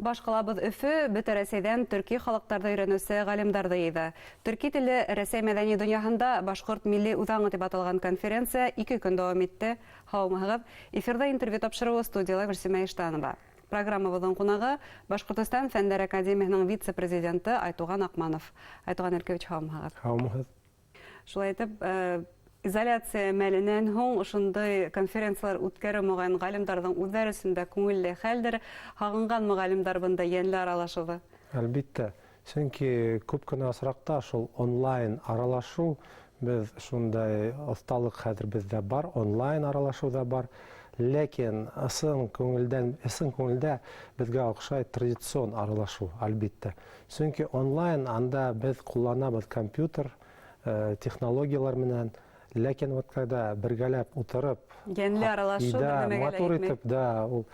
Баш ҡалабыҙ Өфө бөтә Рәсәйҙән төрки халыҡтарҙы өйрәнеүсе ғалимдарҙы йыйҙы. Төрки теле Рәсәй мәҙәни донъяһында башҡорт милли үҙаңы тип аталған конференция 2 көн дауам итте. Һаумыһығыҙ! Эфирҙа интервью тапшырыуы, студияла Гөлсимә Иштанова. Программабыҙҙың ҡунағы Башҡортостан Фәндәр академияһының вице-президенты Айтуған Аҡманов. Айтуған Илкович, һаумыһығыҙ! Һаумыһығыҙ! Шулай итеп, изоляция мәленән һуң ошондай конференциялар үткәреү, моғайын, ғалимдарҙың үҙҙәре өсөн дә күңелле хәлдер. Һағынғанмы ғалимдар бындай йәнле аралашыуҙы? Әлбиттә, сөнки күп кенә осраҡта шул онлайн аралашыу, беҙ шундай оҫталыҡ хәҙер беҙҙә бар, онлайн аралашыу ҙа бар, ләкин ысын күңелдән, ысын күңелдә беҙгә оҡшай традицион аралашыу, әлбиттә. Сөнки онлайн анда беҙ ҡулланабыҙ компьютер, технологиялар менән, ләкин вот когда бергәләп утырып, йәнле аралашыу да, матур итеп, да, ул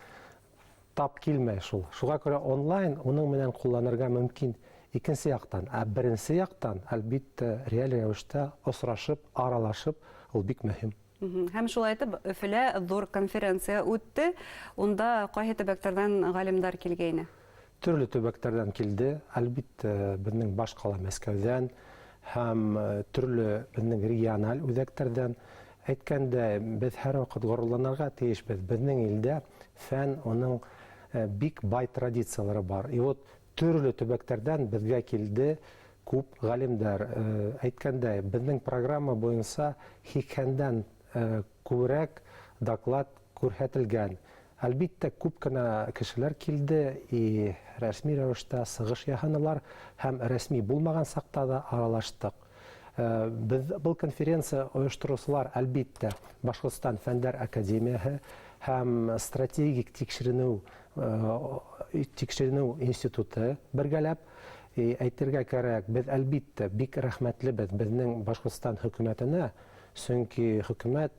тап килмәй шул. Шуға күрә онлайн уның менән ҡулланырға мөмкин икенсе яҡтан, ә беренсе яҡтан, әлбиттә, реаль рәүештә осрашып, аралашып, ул бик мөһим. Һәм шулай итеп Өфөлә ҙур конференция үтте. Унда ҡайһы төбәктәрҙән ғалимдар килгәйне? Төрлө төбәктәрҙән килде, әлбиттә, беҙҙең баш ҡала Мәскәүҙән һәм төрлө беҙҙең региональ үҙәктәрҙән. Әйткәндәй, беҙ һәр ваҡыт ғорурланырға тейешбеҙ. Беҙҙең илдә фән, уның бик бай традициялары бар. И вот төрлө төбәктәрҙән беҙгә килде күп ғалимдар. Әйткәндәй, беҙҙең программа буйынса 80-дән күберәк доклад күрһәтелгән. Әлбиттә, күп кенә кешеләр килде и рәсми рәүештә сығыш яһанылар һәм рәсми булмаған саҡта да аралаштыҡ. Беҙ был конференция ойоштороусылар, әлбиттә, Башҡортостан Фәндәр академияһы һәм стратегик тикшеренеү институты бергәләп. Әйтергә кәрәк, беҙ, әлбиттә, бик рәхмәтлебеҙ беҙҙең Башҡортостан хөкүмәтенә, сөнки хөкүмәт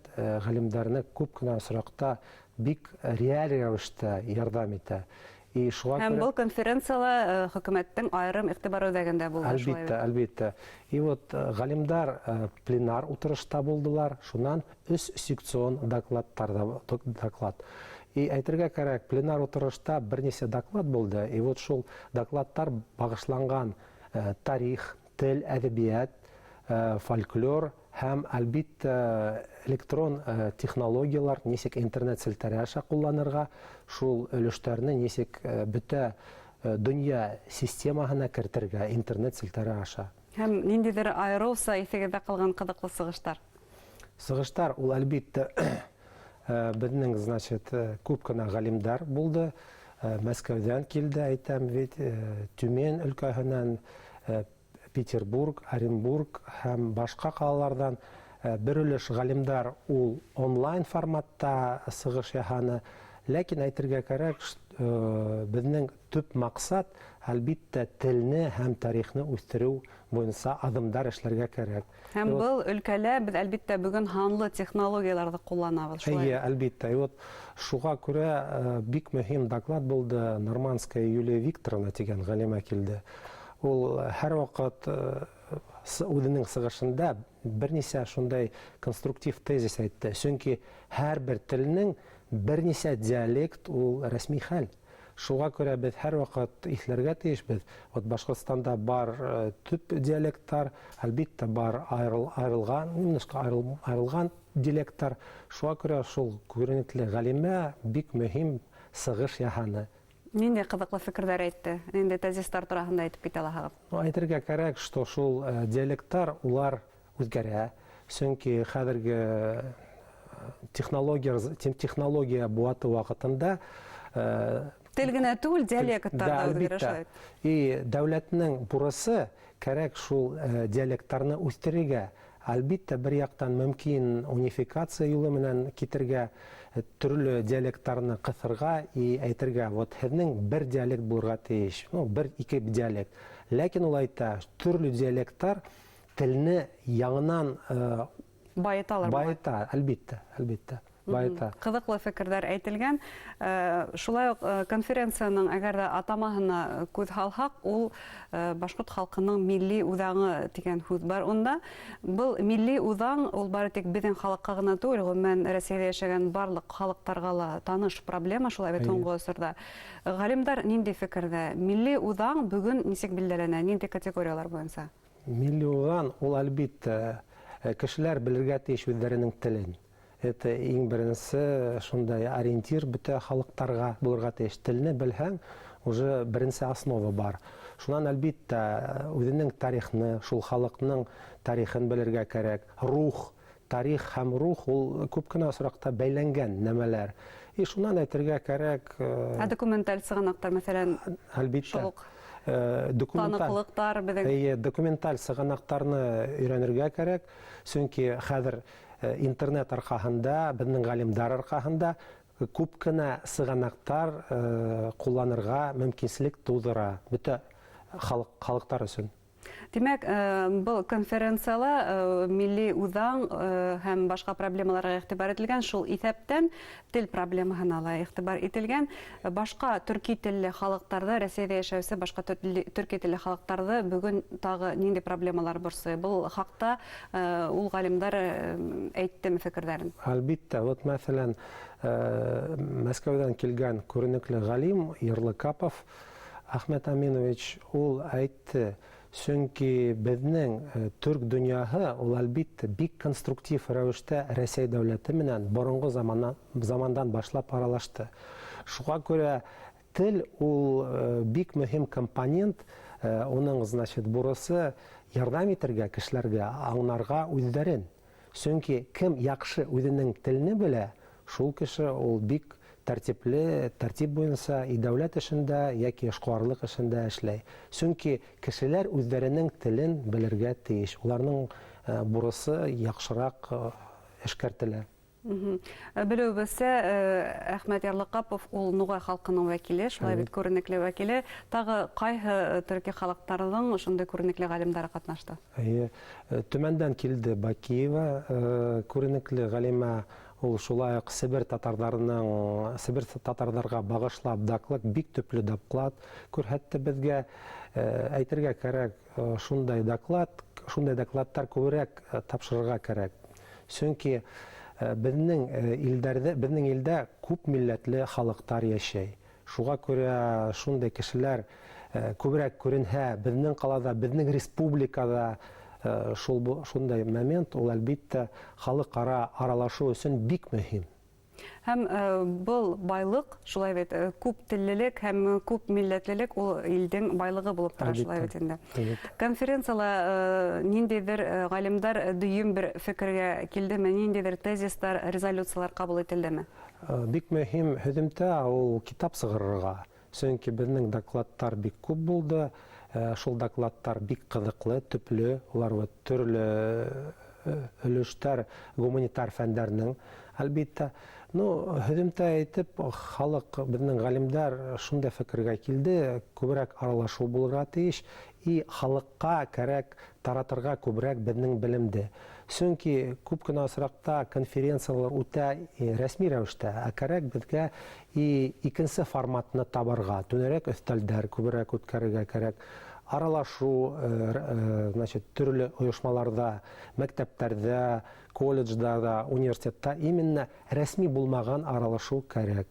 ғалимдарына күп кенә осраҡта бик реаль рәүештә ярҙам итә. И шуға Һәм был конференцияла хөкүмәттең айырым иғтибар үҙәгендә булды. Әлбиттә, әлбиттә. И вот ғалимдар пленар утырышта булдылар, шунан 3 секцион докладтар да, доклад. И әйтергә кәрәк, пленар утырышта бер нисә доклад булды. И вот шул докладтар бағышланған тарих, тел, әҙәбиәт, фольклор һәм, әлбиттә, электрон технологиялар нисек интернет селтәре аша ҡулланырға, шул өлөштәрне нисек бөтә донъя системаһына кертергә интернет селтәре аша. Һәм ниндәйҙер айырыуса иҫегеҙҙә ҡалған ҡыҙыҡлы сығыштар? Сығыштар ул, әлбиттә, беҙҙең, значит, күп кенә ғалимдар булды. Мәскәүҙән килде, әйтәм бит, Төмән өлкәһенән, Петербург, Оренбург һәм башҡа ҡалаларҙан. Бер өлөш ғалимдар ул онлайн форматта сығыш яһаны. Ләкин әйтергә кәрәк, беҙҙең төп маҡсат, әлбиттә, телне һәм тарихны үҫтереү буйынса аҙымдар эшләргә кәрәк. Һәм был өлкәлә беҙ, әлбиттә, бөгөн һанлы технологияларҙы ҡулланабыҙ, шулай? Эйе, әлбиттә. И вот шуға күрә бик мөһим доклад булды. Норманская Юлия Викторовна тигән ғалима килде. Ул һәр ваҡыт үҙенең сығышында бер нисә шундай конструктив тезис әйтте. Сөнки һәр бер телнең бер нисә диалект ул рәсми хәл. Шуға күрә беҙ һәр ваҡыт иҫләргә тейешбеҙ. Вот Башҡортостанда бар төп диалекттар, әлбиттә, бар айырылған, немножко айырылған диалекттар. Шуға күрә шул күренекле ғалимә бик мөһим сығыш яһаны. Ниндәй ҡыҙыҡлы фекерҙәр әйтте? Ниндәй тезистар тураһында әйтеп китә алаһығыҙ? Әйтергә кәрәк, что шул диалекттар улар үҙгәрә. Сөнки хәҙерге технология быуаты ваҡытында тел генә түгел, диалекттар да үҙгәрә шулай. И дәүләтнең бурысы кәрәк шул диалекттарны үҫтерергә. Әлбиттә, бер яҡтан мөмкин унификация юлы менән китергә, төрлө диалекттарны ҡыҫырға и әйтергә, вот һеҙҙең бер диалект булырға тейеш, ну, бер ике диалект. Ләкин ул әйтә, төрлө диалекттар телне яңынан байыталар. Байыта, әлбиттә, әлбиттә. Байыта. Ҡыҙыҡлы фекерҙәр әйтелгән. Шулай уҡ конференцияның әгәр ҙә атамаһына күҙ һалһаҡ, ул башҡорт халҡының милли үҙаңы тигән һүҙ бар унда. Был милли үҙаң ул бары тик беҙҙең халыҡҡа ғына түгел, ғөмүмән Рәсәйҙә йәшәгән барлыҡ халыҡтарға ла таныш проблема, шулай бит һуңғы осорҙа. Ғалимдар ниндәй фекерҙә? Милли үҙаң бөгөн нисек билдәләнә, ниндәй категориялар буйынса? Милли үҙаң ул, әлбиттә, кешеләр белергә тейеш үҙҙәренең телен. Это иң беренсе шундай ориентир бөтә халыҡтарға булырға тейеш. Телне белһәң, уже беренсе основа бар. Шунан, әлбиттә, үҙенең тарихны, шул халыҡның тарихын белергә кәрәк. Рух, тарих һәм рух ул күп кенә осраҡта бәйләнгән нәмәләр. И шунан әйтергә кәрәк, Ә документаль сығанаҡтар, мәҫәлән, әлбиттә, шул уҡ таныҡлыҡтар беҙҙең. Эйе, документаль сығанаҡтарны өйрәнергә кәрәк, сөнки хәҙер интернет арҡаһында, беҙҙең ғалимдар арҡаһында күп кенә сығанаҡтар ҡулланырға мөмкинселек тыуҙыра бөтә халыҡтар өсөн. Тимәк, был конференцияла милли үҙаң һәм башҡа проблемаларға иғтибар ителгән, шул иҫәптән тел проблемаһына ла иғтибар ителгән. Башҡа төрки телле халыҡтарҙы, Рәсәйҙә йәшәүсе башҡа төрки телле халыҡтарҙы бөгөн тағы ниндәй проблемалар борсой? Был хаҡта ул ғалимдар әйттеме фекерҙәрен? Әлбиттә, вот мәҫәлән, Мәскәүҙән килгән күренекле ғалим Ярлыкапов Әхмәт Аминович ул әйтте, сөнки беҙҙең төрк донъяһы ул әлбиттә бик конструктив рәүештә Рәсәй дәүләте менән боронғо замандан башлап аралашты. Шуға күрә тел ул бик мөһим компонент, уның, значит, бурысы ярҙам итергә кешеләргә аңларға үҙҙәрен. Сөнки кем яҡшы үҙенең телене белә, шул кеше ул бик тәртипле, тәртип буйынса и дәүләт эшендә йәки эшҡыуарлыҡ эшендә эшләй. Сөнки кешеләр үҙҙәренең телен белергә тейеш. Уларның бурысы яҡшыраҡ эшкәртелә. Белеүебеҙсә, Әхмәт Ярлыҡапов ул нуғай халҡының вәкиле, шулай бит, күренекле вәкиле. Тағы ҡайһы төрки халыҡтарҙың ошондай күренекле ғалимдары ҡатнашты? Эйе, Төмәндән килде Бакиева, күренекле ғалима. Ул шулай уҡ Себер татарҙарының, Себер татарҙарға бағышлап доклад, бик төплө доклад күрһәтте беҙгә. Әйтергә кәрәк, шундай доклад, шундай докладтар күберәк тапшырырға кәрәк. Сөнки беҙҙең илдәрҙә, беҙҙең илдә күп милләтле халыҡтар йәшәй. Шуға күрә шундай кешеләр күберәк күренһә, беҙҙең ҡалала, беҙҙең республикала шундай момент ул әлбиттә халыҡ-ара аралашыу өсөн бик мөһим. Һәм был байлыҡ, шулай бит, күп теллелек һәм күп милләтлелек ул илдең байлығы булып тора, шулай бит инде. Конференцияла ниндәйҙер ғалимдар дөйөм бер фекергә килдеме, ниндәйҙер тезистар, резолюциялар ҡабул ителдеме? Бик мөһим һөҙөмтә ул китап сығарырға. Сөнки беҙҙең докладтар бик күп булды. Шул докладтар бик ҡыҙыҡлы, төплө, улар вот төрлө өлөштәр гуманитар фәндәренең, әлбиттә. Һөҙөмтә әйтеп, халыҡ, беҙҙең ғалимдар шундай фекергә килде, күберәк аралашыу булырға тейеш, и халыҡҡа кәрәк таратырға күберәк беҙҙең белемде. Сөнки күп кенә осраҡта конференциялар үтә рәсми рәүештә, ә кәрәк беҙгә и икенсе форматны табырға, түңәрәк өҫтәлдәр күберәк үткәрергә кәрәк. Аралашу төрлө ойошмаларҙа, мәктәптәрҙә, колледждарҙа, университетта именно рәсми булмаған аралашыу кәрәк.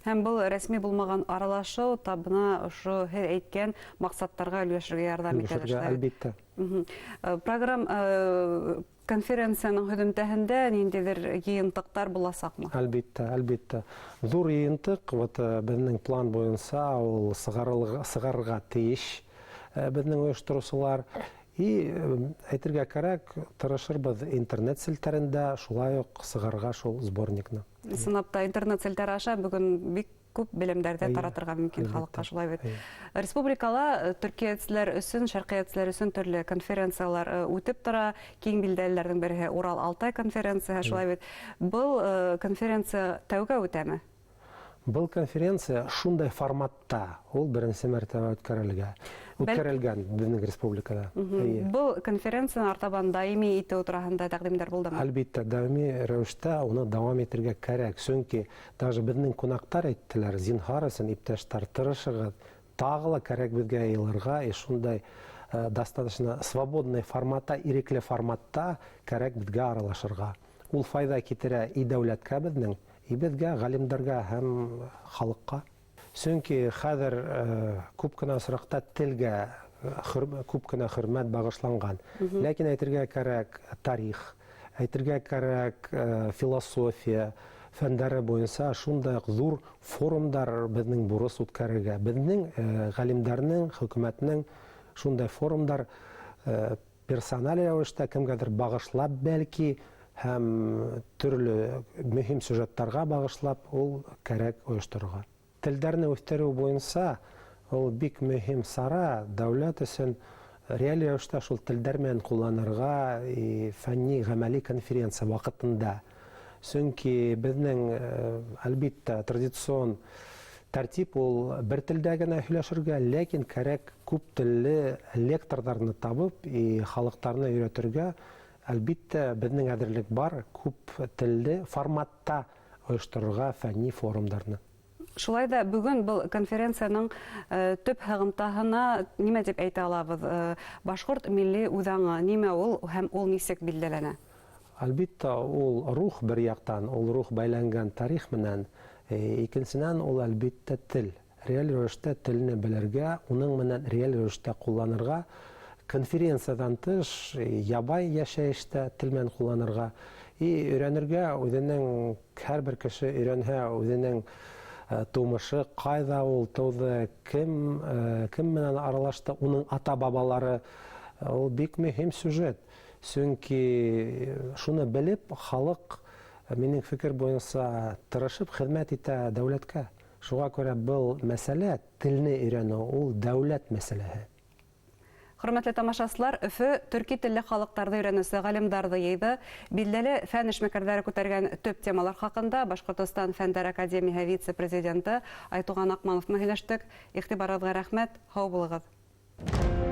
Һәм был рәсми булмаған аралашыу тап бына ошо һеҙ әйткән маҡсаттарға өлгәшергә ярҙам итә, Өлгәшергә, шулай бит? әлбиттә. Программ конференцияның һөҙөмтәһендә ниндәйҙер йыйынтыҡтар буласаҡмы? Әлбиттә, әлбиттә. Ҙур йыйынтыҡ, вот беҙҙең план буйынса ул сығарырға тейеш беҙҙең ойоштороусылар. И әйтергә кәрәк, тырышырбыҙ интернет селтәрендә шулай уҡ сығарырға шул сборникны. Ысынлап та интернет селтәре аша бөгөн бик күп белемдәрҙе таратырға мөмкин халыҡҡа, шулай бит. Республикала төркиәтселәр өсөн, шәрҡиәтселәр өсөн төрлө конференциялар үтеп тора. Киң билдәлеләрҙең береһе Урал-Алтай конференцияһы, шулай бит. Был конференция тәүгә үтәме? Был конференция шундай форматта, ул беренсе мәртәбә үткәрелгән беҙҙең республикала. Был конференцияны артабан даими итеү тураһында тәҡдимдәр булдымы? Әлбиттә, даими рәүештә уны дауам итергә кәрәк. Сөнки даже беҙҙең ҡунаҡтар әйттеләр, зинһар өсөн, иптәштәр, тырышығыҙ, тағы ла кәрәк беҙгә йыйылырға, и шундай достаточно свободный форматта, ирекле форматта кәрәк беҙгә аралашырға. Ул файҙа китерә и дәүләткә беҙҙең, и беҙгә, ғалимдарға һәм халыҡҡа. Сөнки хәҙер күп кенә осраҡта телгә күп кенә хөрмәт бағышланған. Ләкин әйтергә кәрәк, тарих, әйтергә кәрәк, философия фәндәре буйынса шундай уҡ ҙур форумдар беҙҙең бурыс үткәрергә. Беҙҙең ғалимдарҙың, хөкүмәтнең шундай форумдар персональ рәүештә кемгәҙер бағышлап бәлки һәм төрлө мөһим сюжеттарға бағышлап ул кәрәк ойошторорға. Телдәрне үҫтереү буйынса ул бик мөһим сара дәүләт өсөн реаль рәүештә шул телдәр менән ҡулланырға и фәнни ғәмәли конференция ваҡытында. Сөнки беҙҙең, әлбиттә, традицион тәртип ул бер телдә генә һөйләшергә, ләкин кәрәк күп телле лекторҙарны табып и халыҡтарны өйрәтергә. Әлбиттә, беҙҙең әҙерлек бар күп телле форматта ойошторорға фәнни форумдарны. Шулай ҙа бөгөн был конференцияның төп һығымтаһына нимә тип әйтә алабыҙ? Башҡорт милли үҙаңы нимә ул һәм ул нисек билдәләнә? Әлбиттә, ул рух бер яҡтан, ул рух бәйләнгән тарих менән, икенсенән ул әлбиттә тел. Реаль рәүештә телне белергә, уның менән реаль рәүештә ҡулланырға, конференциядан тыш ябай йәшәйештә тел менән ҡулланырға и өйрәнергә. Үҙенең һәр бер кеше өйрәнһә, үҙенең тыумышы, ҡайҙа ул тыуҙы, кем менән аралашты, уның ата-бабалары, ул бик мөһим сюжет. Сөнки шуны белеп, халыҡ, минең фекер буйынса, тырышып хеҙмәт итә дәүләткә. Шуға күрә был мәсьәлә, телне өйрәнеү, ул дәүләт мәсьәләһе. Хөрмәтле тамашасылар, Өфө төрки телле халыҡтарҙы өйрәнеүсе ғалимдарҙы йыйҙы. Билдәле фән эшмәкәрҙәре күтәргән төп темалар хаҡында Башҡортостан Фәндәр Академияһы вице-президенты Айтуған Аҡманов менән һөйләштек. Иғтибарығыҙға рәхмәт, һау булығыҙ.